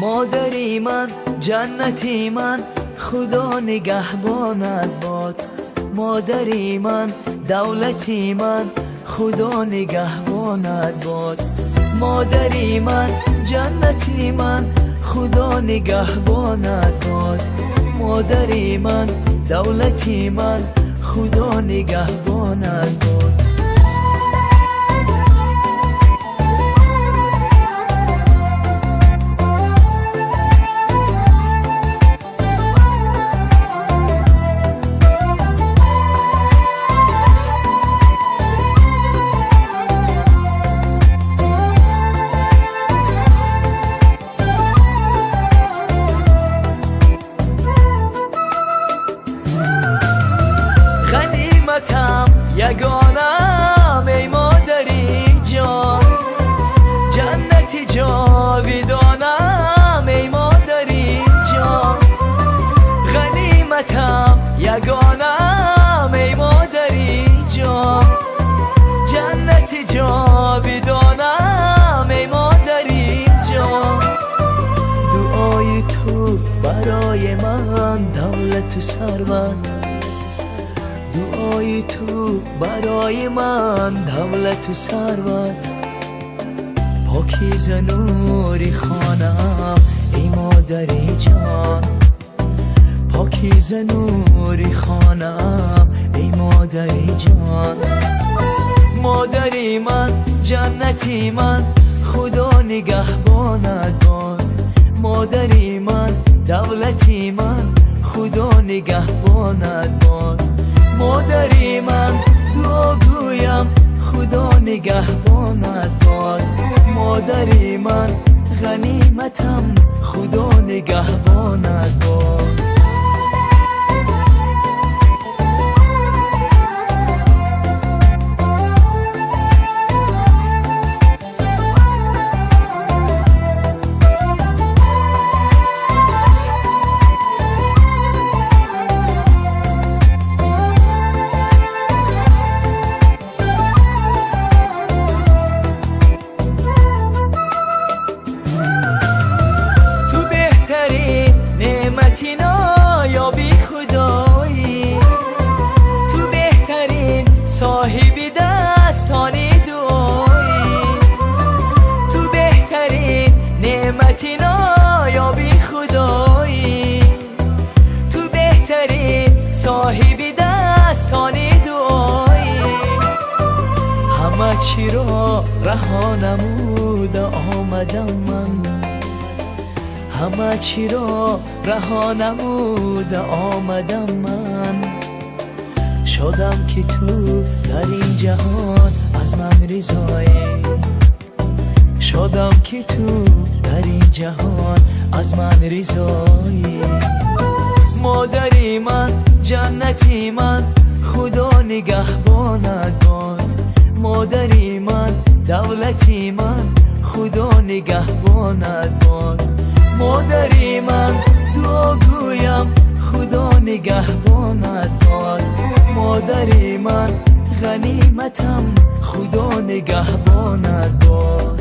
Модари ман, ҷаннати ман, Худо нигаҳбонат бод. Модари ман, давлати ман, Худо нигаҳбонат бод. Модари ман, ҷаннати ман, Худо нигаҳбонат бод. Модари ман, давлати ман, Худо нигаҳбонат бод. Ғаниматам ягонам, эй модари ҷон, ҷаннати ҷовидонам, эй модари ҷон. Ғаниматам ягонам, эй модари ҷон, ҷаннати ҷовидонам, эй модари ҷон. Дуои ту барои ман давлату сарват, дуои ту барои ман давлату сарват. Покиза нури хонаам, эй модари ҷон, покиза нури хонаам, эй модари ҷон. Модари ман, ҷаннати ман, Худо нигаҳбонат бод. Модари ман, давлати ман, Худо нигаҳбонат бод. Модари ман, дуо гӯям, Худо нигаҳбонат бод. Модари ман, ғаниматам, Худо нигаҳбонат бод. Соҳиби дастони дуоӣ, ту беҳтарин неъмати ноёби худоӣ, ту беҳтарин соҳиби дастони дуоӣ. Ҳама чиро раҳо намуда омадам ман, ҳама чиро раҳо намуда омадам ман. Шодам ки ту дар ин ҷаҳон аз ман ризоӣ, шодам ки ту дар ин ҷаҳон аз ман ризоӣ. Модари ман, ҷаннати ман, Худо нигаҳбонат бод. Модари ман, давлати ман, Худо нигаҳбонат бод. Модари ман, дуо гӯям, Худо нигаҳбонат бод. Модари ман, ғаниматам, Худо нигаҳбонат бод.